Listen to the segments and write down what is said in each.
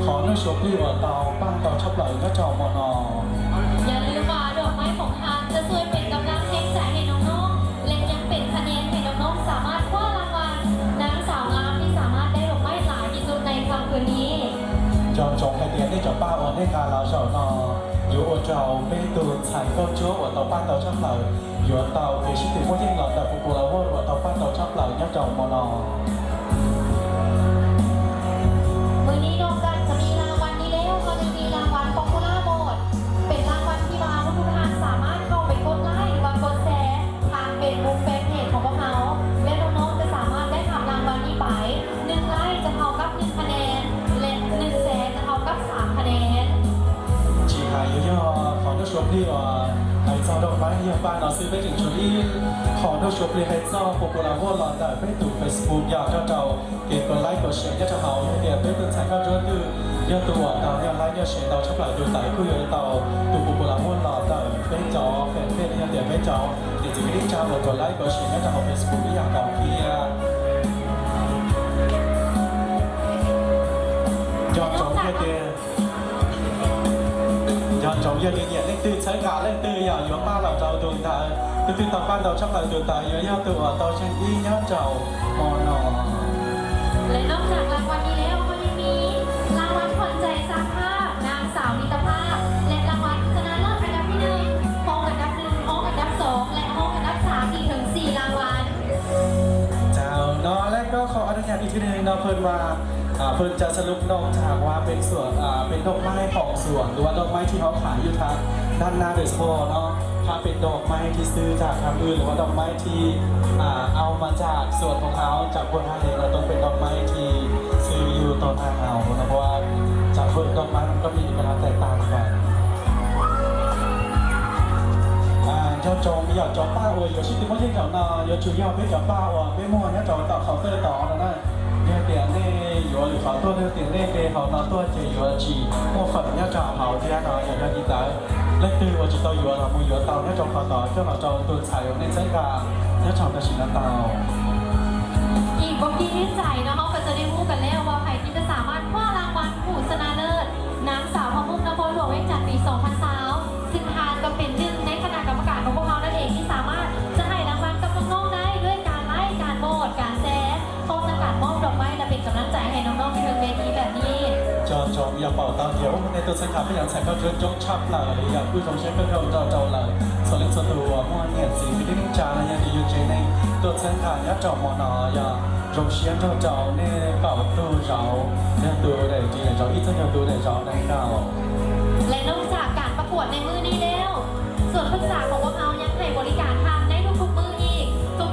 Qhov nuj suav plig uas tau paj tau tshaj plaws nyob rau hmo no. อย่าลืมว่าดอกไม้ของท่านจะช่วยเป็นกำลังแรงใจให้น้องๆ และยังเป็นคะแนนให้น้องๆ สามารถคว้ารางวัลนางสาวงามที่สามารถได้ดอกไม้หลายที่สุดในค่ำคืนนี้ Nco ntsoov hais tias nej cov paj uas nej nqa los zaum no yuav ua rau peb tus ntxhais nkauj ntsuab uas tau paj tau tshaj plaws yuav tau kev sib tw muaj yeej los ntawm Popular Vote uas tau paj tau tshaj plaws nyob rau hmo no. มื้อนี้นอกจากจะมีรางวัลนี้แล้ว ก็ยังมีรางวัล Popular Vote เป็นรางวัลที่ว่าทุกๆ ท่านสามารถเข้าไปกดไลค์ หรือว่ากดแชร์ ทาง Facebook Fanpage ของพวกเขา และน้องๆ จะสามารถได้รับรางวัลนี้ไป หนึ่งไลค์จะเท่ากับหนึ่งคะแนน และหนึ่งแชร์จะเท่ากับสามคะแนน Tsis hais yuav yog qhov nuj suav plig uas hais txog dog maib yog paj no xwb, peb tseem tshuav ib qho nuj suav plig hais txog Popular Vote los ntawm peb tus Facebook yog nrog rau kev kov like kov share nyob rau hauv. Yog tias peb tus ntxhais nkauj ntsuab twg yog tus uas tau nyuag like nyuag share tau tshaj plaws tus ntawd kuj yuav tau tus Popular Vote los ntawm peb cov fanpage, yog tias peb cov niam txiv kwv tij neej tsa uas kov like kov share nyob rau hauv Facebook ib yam nkaus thiab. Nco ntsoov hais tias, nco ntsoov yog tias nyiam leej twg txhawb nqa leej twg yog yuav paj los rau tus ntawd, tus twg tau paj tau tshaj plaws tus ntawd yuav yog tus uas tau zeeg ib nyob rau hmo no. และนอกจากรางวัลนี้แล้วก็ยังมีรางวัลขวัญใจสร้างภาพ นางสาวมิตรภาพ และรางวัลชนะเลิศอันดับที่หนึ่ง ห้องอันดับหนึ่ง ห้องอันดับสอง และห้องอันดับสาม อีกถึงสี่รางวัล Cau no lej koj qhov อนุญาตอีกทีหนึ่ง no เพิ่นว่า เพิ่นจะสรุปนอกจากว่าเป็นส่วน เป็นดอกไม้ของสวน หรือว่าดอกไม้ที่เขาขายอยู่ทางด้านหน้าโดยเฉพาะเนาะ ถ้าเป็นดอกไม้ที่ซื้อจากทางอื่น หรือว่าดอกไม้ที่ เอามาจากสวนของเขา จากบัวทะเล เราต้องเป็นดอกไม้ที่ซื้ออยู่ต่อหน้าเรานะ เพราะว่าจากเบิกดอกไม้มันก็มีเอกลักษณ์แตกต่างกัน Nco ntsoov yog cov paj uas yuav sib tw muaj yeej zaum no yuav tsum yog peb cov paj uas peb muag nyob rau tom qhov twg tod no na. Yog tias nej yuav lwm qhov tuaj, yog tias nej de hauv no tuaj ces yuav tsis muaj feem nyob rau hauv thiab no. Yog yog li ntawd, leej twg uas tsis tau yuav los mus yuav tau nyob rau qhov tod coj los rau tus ntxhais uas nej txhawb nqa nyob rau tam sim no tau. อีกบ่กี่อึดใจเนาะ เฮาก็จะได้ฮู้กันแล้วว่าไผที่จะสามารถคว้ารางวัลผู้ชนะเลิศนางสาวพ่อเมืองนครหลวงเวียงจันทน์ปีสองพันซาว ซึ่งท่านก็เป็นหนึ่งในคณะกรรมการของพวกเรานั่นเองที่สามารถจะให้รางวัลกับน้องๆได้ด้วยการไลค์ การโหวต การแชร์ พร้อมทั้งการมอบดอกไม้และเป็นกำลังใจให้น้องๆที่บนเวทีแบบนี้ Cov tsoom yog paub tau tias nej tuaj txhawb nqa peb cov ntxhais nkauj ntsuab coob tshaj plaws li, yog kuj zoo siab kawg nkaus rau rau lawv txhua leej txhua tus uas muaj niam txiv kwv tij neej tsa los yog tias yug tsev neeg tuaj txhawb nqa nyob rau hmo no. Yog zoo siab nrog rau nej kaum tug zauv, yog tus daim ris daim zauv ib txog yog tus daim zauv daim nkaus. และนอกจากการประกวดในมื้อนี้แล้ว ส่วนปรึกษาของพวกเรายังให้บริการท่านในทุกๆมื้ออีก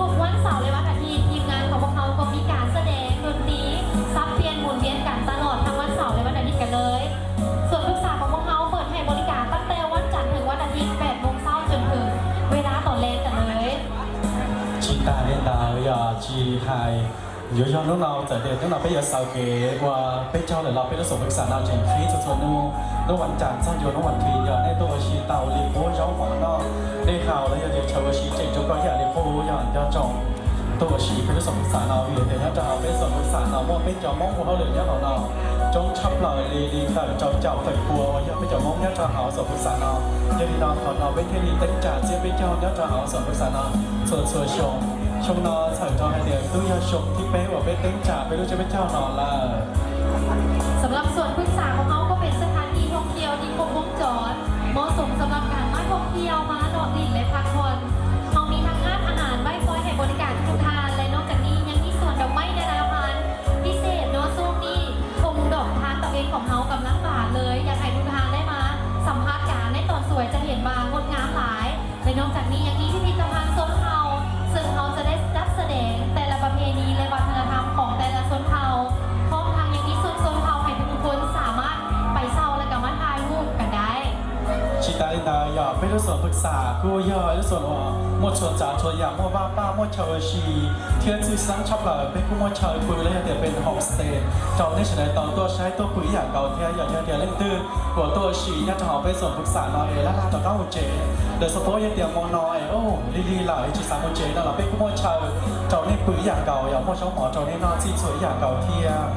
ทุกๆวันเสาร์และวันอาทิตย์ ทีมงานของพวกเราก็มีการแสดงดนตรีสับเปลี่ยนหมุนเวียนกันตลอดทั้งวันเสาร์และวันอาทิตย์กันเลย ส่วนปรึกษาของพวกเราเปิดให้บริการตั้งแต่วันจันทร์ถึงวันอาทิตย์แปดโมงเช้าจนถึงเวลาตอนแลงกันเลย Tsis tas li ntawd yog tsis hais, yuav yog hnub no txawm tias hnub no peb yuav xaus kev ua peb caug lawm los peb lub xom pwg xam no tseem qhib txhua txhua hnub, hnub vas cas txog ncua hnub vas thiv. Yog nej tuaj ua si tau li qub zaub mov noj dej haus los yog tias chaw ua si tseem tshuav koj ib yam li qub, yog nco ntsoov tuaj ua si peb lub xom pwg xam no, vim tias nyob rau hauv peb xom pwg xam no muaj peb cov Hmoob ua hauj lwm nyob hauv no coob tshaj plaws li li ntawm rau caum feem pua uas yog peb cov Hmoob nyob rau hauv xom pwg xam no. Yog li no qhov no peb thiaj li teeb tsam tsiab peb caug nyob rau hauv xom pwg xam no txhua txhua xyoo. Xyoo no txhawm rau hais tias twb yog xyoo thib peb uas peb teeb tsam peb lub tsiab peb caug no lawm. สำหรับสวนพฤกษาของเราก็เป็นสถานที่ท่องเที่ยวที่ครบวงจร เหมาะสมสำหรับการมาท่องเที่ยว มาเลาะเล่นและพักผ่อน เรามีทั้งร้านอาหารไว้คอยให้บริการทุกท่าน และนอกจากนี้ยังมีสวนดอกไม้นานาพันธุ์ พิเศษเนาะ ช่วงนี้ธงดอกทานตะเวนของเรากำลังบานเลย อยากให้ทุกท่านได้มาสัมผัสกัน ในตอนสวยจะเห็นว่างดงามหลาย และนอกจากนี้ยังมีพิพิธภัณฑ์ชนเผ่า ซึ่งเราจะได้จัดแสดงแต่ละประเพณีและวัฒนธรรมของแต่ละชนเผ่า พร้อมทั้งยังมีชุมชนเผ่าให้ทุกคนสามารถไปเช่าและก็มาถ่ายรูปกันได้ Tsis tas li ntawd yog peb lub xom pwg xam kuj yog ib lub xom uas muaj txhua tsav txhua yam, muaj vaj paj, muaj chaw ua si thiab txhij xeeb tshaj plaws. Peb kuj muaj chaw pw los yog tias peb homestay rau nej sawv daws tau tuaj saib tuaj pw ib yam nkaus thiab. Yog tias leej twg uas tuaj ua si nyob rau hauv peb xom pwg xam no es laj laj rov qab mus tsev, lawv xav paub yog tias hmo no es lig lig lawm tsis xav mus tsev no los peb kuj muaj chaw rau nej pw ib yam nkaus, yog muaj zaub mov rau nej noj txhij txhua ib yam nkaus thiab.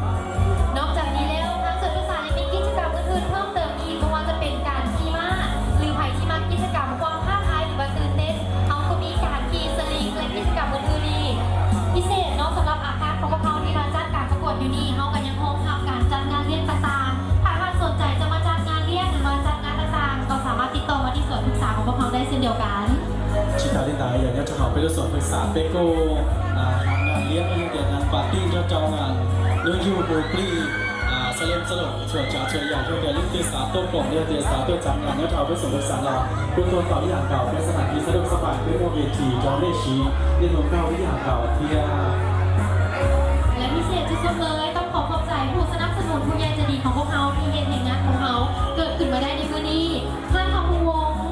นอกจากนี้แล้ว ทางสวนพฤกษายังมี Peb lub xeev Phooj Xav peb kuj hnav liab los yog tias hnav pas tij nrog rau hnub yug mus plig, xav lem xav loom txhua tsav txhua yam, yog tias leej twg xav tuaj koom los yog tias xav tuaj txav nas nyob rau peb xeev Phooj Xav los kuj tuaj tau ib yam nkaus, peb xab nam tij xab dum xab pais peb muaj ves thim rau nej siv, nej mus kaug ib yam nkaus thiab. และพิเศษสุดๆ เลย ต้องขอขอบใจผู้สนับสนุนผู้ใหญ่ใจดีของพวกเราที่เฮ็ดให้งานของเราเกิดขึ้นมาได้ในมื้อนี้ ท่านทองภูวงศ์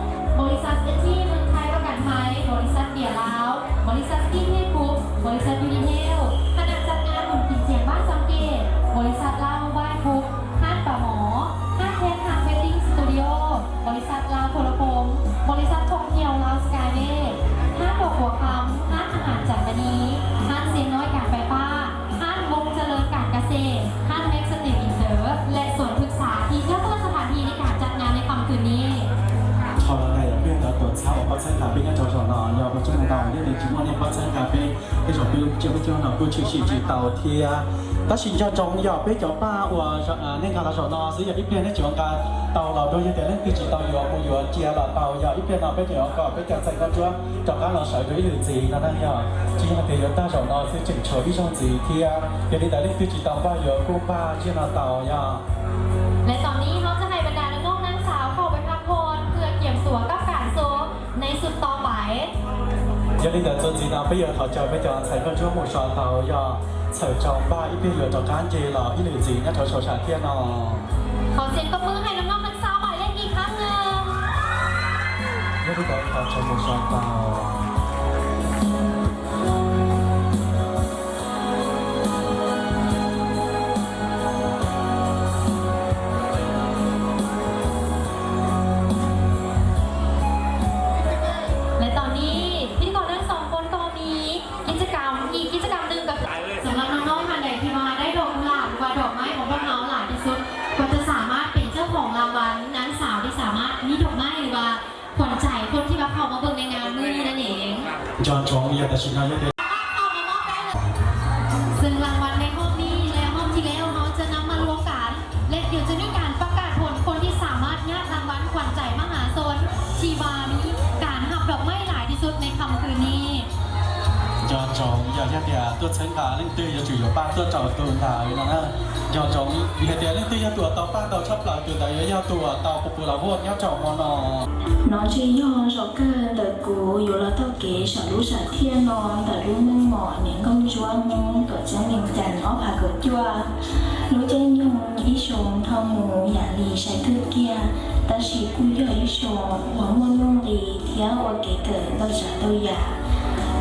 บริษัท เอส ที เมืองไทยประกันภัย บริษัทเบียร์ลาว บริษัทสตีเทพกรุ๊ป บริษัทยูนิเทล คณะจัดงานบุญกินเจียงบ้านซำเกต บริษัทลาวโมบายกรุ๊ป ห้างปลาหมอ ห้างเทพทันเวดดิ้งสตูดิโอ บริษัทลาวโทรคม บริษัทท่องเที่ยวลาวสกายเวย์ ห้างดอกบัวคำ ห้างอาหารจันทนี ห้างเซียงน้อยการไฟฟ้า ห้างวงเจริญการเกษตร ห้างเม็กสตรีทอินเตอร์ และสวนพฤกษาที่เลือกสถานที่ในการจัดงานในค่ำคืนนี้ Thaum no na yog peb yuav tau tuaj txhawb ua pab txhawb nqa peb nyob rau zaum no, yog ua tsaug ntau, yog tias tsis muaj nej pab txhawb nqa peb, tej zaum peb lub caij lub nyoog no kuj tshwm sim tsis tau thiab. Tab sis nco ntsoov yog peb cov paj uas nej nqa los zaum no xwb, yog ib pliag nej tseem nqa tau los dua, yog tias leej twg tsis tau yuav mus yuav cia los tau, yog ib pliag no peb tseem yuav kom peb cov ntxhais nkauj ntsuab rov qab los sawv dua ib lwm ntxiv no na, yog tsis yog tias yuav tag zaum no xwb, tseem tshuav ib zaug ntxiv thiab. Yog li ntawd leej twg tsis tau npaj yuav kuj npaj tsiaj no tau yog. และตอนนี้เราจะให้บรรดาน้องๆ นางสาวเข้าไปพักผ่อนเพื่อเตรียมตัวกับการซ้อมในชุดต่อไป Yog li ntawd txuas ntxiv no peb yuav thov caw peb cov ntxhais nkauj ntsuab mus so tau, yog txhawm tsaus npaj ib pliag yuav rov qab nce los ib lwm ntxiv nyob rau saum sam thiaj no. ขอเสียงตบมือให้น้องๆ ทั้งสามหมายเลขอีกครั้งหนึ่ง Yog li ntawd thov caw mus so tau.และตอนนี้พิธีกรทั้งสองคนก็มีกิจกรรมอีกกิจกรรมหนึ่งกับ สำหรับน้องๆ ท่านใดที่ว่าได้ดอกกุหลาบหรือว่าดอกไม้ของพวกเราหลายที่สุด ก็จะสามารถเป็นเจ้าของรางวัล นางสาวที่สามารถมีดอกไม้หรือว่าขวัญใจคนที่มาเข้ามาเบิ่งในงานมื้อนี้นั่นเอง Nco ntsoov yog tam sim no yog tias ซึ่งรางวัลในห้องนี้และห้องที่แล้วเราจะนำมารวมกัน และเดี๋ยวจะมีการประกาศผลคนที่สามารถญาบรางวัลขวัญใจมหาชนที่ว่ามีการหับดอกไม้หลายที่สุดในค่ำคืนนี้ Nco ntsoov yog yog tias tuaj txhawb nqa leej twg yuav tsum yuav paj tuaj rau tus ntawd no na. Nco ntsoov vim hais tias leej twg yog tus uas tau paj ntau tshaj plaws tus ntawd yuav yog tus uas tau pus pus los vote nyob rau hmo no. Nov tsis yog zaum kawg ntawm kuv yuav los taug kev saum lub sam thiaj no ntawm lub meej mom niam nkauj ntsuab Hmoob tuam ceeb Vees Cas ob phav kaum cuaj. Lub caij nyoog ib xyoo dhau mus yam li sai thwj kiag, tab sis kuj yog ib xyoo uas muaj nuj nqis thiab ua kev kawm ntau tsav ntau yam.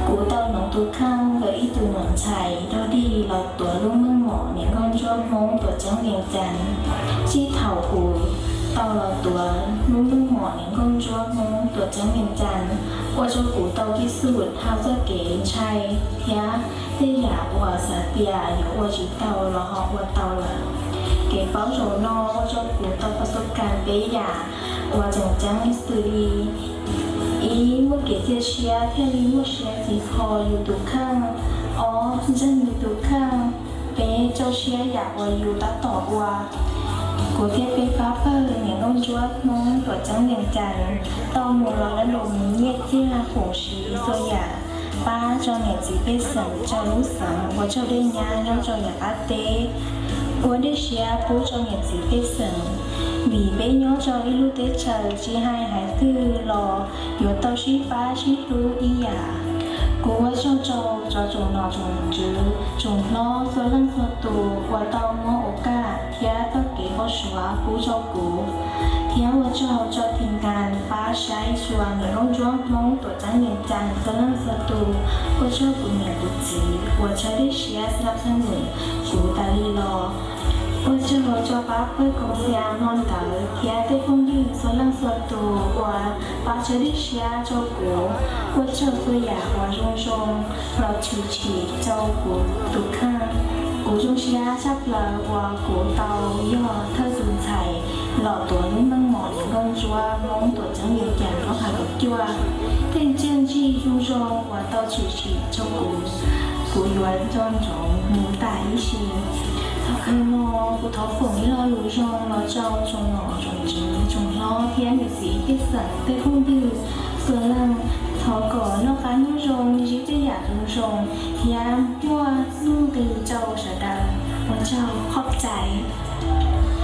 Kuv tau hloov tus kheej ntawm ib tug nom ntxhais dog dig los tuav lub meej mom niam nkauj ntsuab Hmoob tuam ceeb Vees Cas. Txij thaum kuv tau los tuav lub meej mom niam nkauj ntsuab Hmoob tuam ceeb Vees Cas, ua rau kuv tau kev xub hau txoj kev ntshai thiab tej yam uas xav tias yuav ua tsis tau los ho ua tau lawm. Kev paub zaum no ua rau kuv tau pas xub kas peb yam uas tseem ceeb xws li: ib, muaj kev cia siab thiaj li muaj siab txhim kho yus tus kheej. Ob, ntseeg yus tus kheej. Peb rau siab yam uas yus tab tom ua. Kuv thiab peb pab pawg niam nkauj ntsuab Hmoob tuam ceeb Vees Cas tau mus los dab lus mus nyiaj txiag khoom siv txhua yam pab rau niam txiv pej xeem rau lub xeev ua tsaug dej nyab nyob rau yav qab teb, ua dej siab pub rau niam txiv pej xeem. Vim peb nyob rau ib lub teb chaws tsis hais haiv twg los yuav tau sib pab sib hlub ib yam. Kuv ua tsaug rau cov tsoom nom tsoom tswv tsoom hlob txhua leej txhua tus uas tau muab ua kaj thiab txoj kev npau suav pub rau kuv, thiab ua tsaug rau thim nkas pab saib xyuas niam nkauj ntsuab Hmoob tuam ceeb Vees Cas txhua leej txhua tus, ua tsaug kuv niam kuv txiv uas tsa dej siab xab xab num kuv tas li los. Ua tsaug rau pab pawg koom xias hmo ntawd thiab tej phooj ywg txhua leej txhua tus uas pab tsa dej siab rau kuv, ua tsaug txhua yam uas zoo zoo los tshwm sim rau kuv tus kheej. Kuv zoo siab tshaj plaws uas kuv tau yog thawj tus ntxhais los tuav lub meej mom niam nkauj ntsuab Hmoob tuam ceeb Vees Cas ob phav kaum cuaj. Tej txiaj ntsig zoo zoo uas tau tshwm sim rau kuv, kuv yuav nco ntsoov mus tas ib sim. Thaum kawg no kuv thov foom ib lo lus zoo los rau tsoom nom tsoom tswv tsoom hlob thiab niam txiv pej xeem tej phooj ywg txhua leej. Thov kom noj qab nyob zoo, ntsib tej yam zoo zoo thiab muaj nuj nqis rau sawv daws. Ua tsaug, qhov txais.